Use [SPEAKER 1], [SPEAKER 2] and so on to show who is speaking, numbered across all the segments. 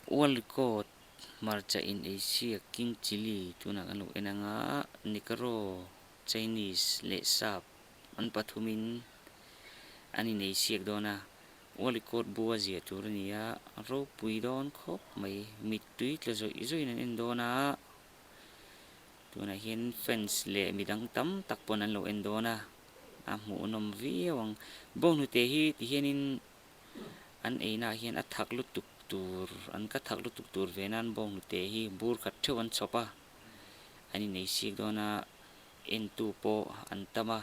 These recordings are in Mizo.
[SPEAKER 1] World record hmarcha in ei siak king chilli tunah kan lo en anga negro chinese leh sap an pathumin an inei siak dawn a world record bu a ziah tur a ni a ropui dawn khawp mai mittui tla zawih zawih in an en dawn a tunah hian fans leh midang tam tak pawn an lo en dawn a a hmuhnawm viau ang bawnghnute hi ti hianin. An einaah hian a thak lutuk tur, an ka thak lutuk tur ve nan bawnghnute hi bur khat theuh an chhawp a, an inei siak dawn a, entu pawh an tam a,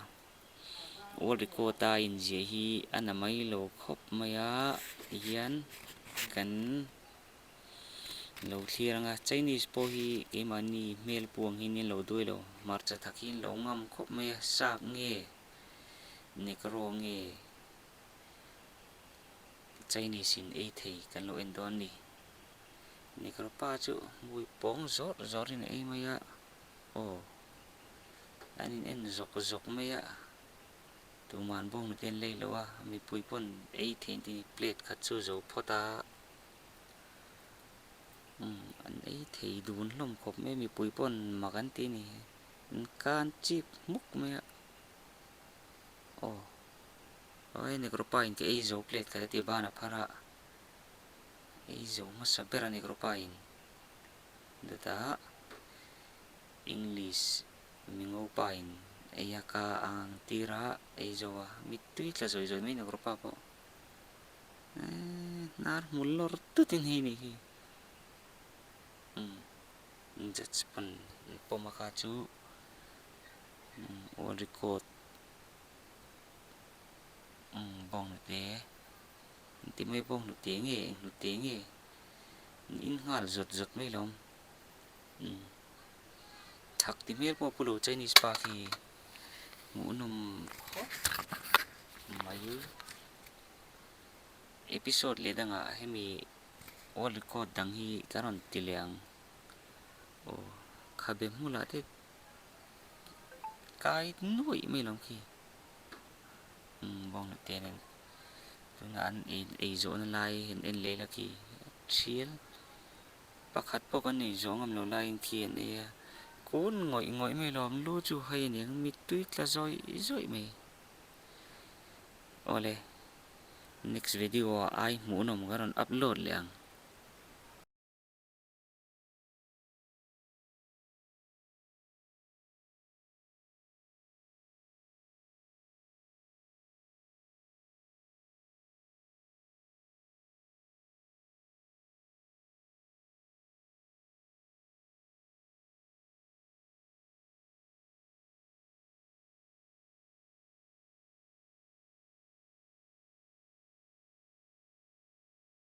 [SPEAKER 1] world record a inziah hi a na mai lo khawp mai a tihian kan lo thlir ang a, Chinese pawh hi keimahni hmel puang hi an lo duai lo, hmarcha thak hi an lo ngam khawp mai a, sap nge negro nge. Chinese in ei thei kan lo en dawn a ni. Negro pa chu hmui pawng zawr zawr in a ei mai a, aw an in en zawk zawk mai a, tuman bawnghnute an lei lo a, mipui pawn ei thei an ti a ni, plate khat chu zo phawt a, umm an ei thei dun hlawm khawp mai a, mipui pawn mak an ti a ni, an kan chip hmuk mai a, aw. Awi negro pa in ka ei zo plate khat a ti ban a phar a, ei zo hmasa ber a negro pa in dawtah English mingo pa in ei a ka ang tir a ei zo a mittui tla zawi zawi mai negro pa pawh eee hnar hmul lawr tut in hei nih hi umm judge pawn an pawm a kha chu umm world record. Umm bawnghnute engti mai bawnghnute nge enghnute nge an in nghal zawt zawt mai lo umm thak ti hmel pawh a pu lo chinese pa khi hmuhnawm khawp mai episode leh dangah hemi world record dang hi ka rawn ti leh ang aw khabe hmulah te. Kai nuaih mai lo khi umm bawnghnute nen tunah an ei ei zawhna lai han en leh ila khi thial pakhat pawh kan ei zawh ngam loh laiin khi an ei a kun ngawih ngawih mai lo lu chu hai a niang mittui tla zawih zawih mai awle next video ah ai hmuhnawm ka rawn upload leh ang.